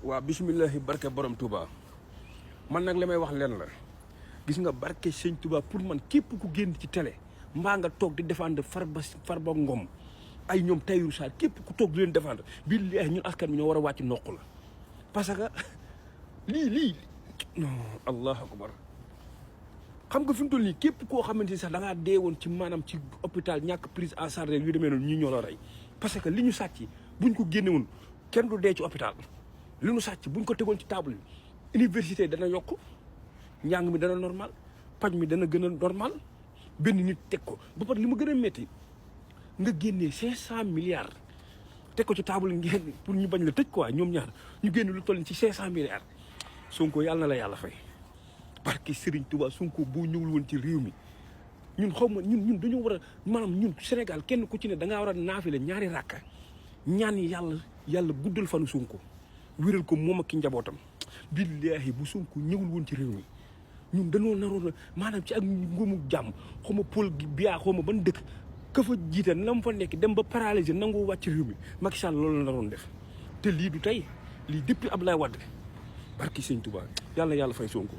waa bisimilahi barke borom Touba man nag li may wax leen la gis nga barke sëñ Touba pour man képp ku génn ci télé mbaa nga toog di défendre Farba Ngom ay ñoom Tahirou Sarr képp ku toog di leen défendre billahi ñun askan bi ñoo war a wàcc noq la parce que lii non allahu akbar xam nga fi mu toll nii képp koo xamante ni sax da ngaa dee woon ci maanaam ci hôpital ñàkk prise en charge yu demee noonu ñii ñoo la rey parce que li ñu sàcc buñ ko génne woon kenn du dee ci hôpital li ñu sàcc buñ ko tegoon ci table université dana yokk njàng mi dana normal paj mi dana gën a normal benn nit teg ko ba pare li ma gën a métti nga génnee 500 milliards teg ko ci table ngeen pour ñu bañ la tëj quoi ñoom ñaar ñu génne lu toll ci 500 milliards Sonko yàlla na la yàlla fay barke Serigne Touba Sonko boo ñëwul woon ci réew mi ñun xaw ma ñun dañoo war a maanaam ñun Sénégal kenn ku ci ne da ngaa war a naafile ñaari rakka ñaan yàlla guddal fanu Sonko wéral ko moom ak ki njabootam billaahi bu Sonko ñëwul woon ci réew mi ñun dañoo naroon a maanaam ci ak ngumu jàmm xaw ma pôle biyaa xaw ma ban dëkk ka fa jiite na mu fa nekk dem ba paralysé nangoo wàcc réew mi Macky Sall loolu la naroon def te lii du tey lii depuis Abdoulaye Wade barki Sëñ Touba yàlla fay Sonko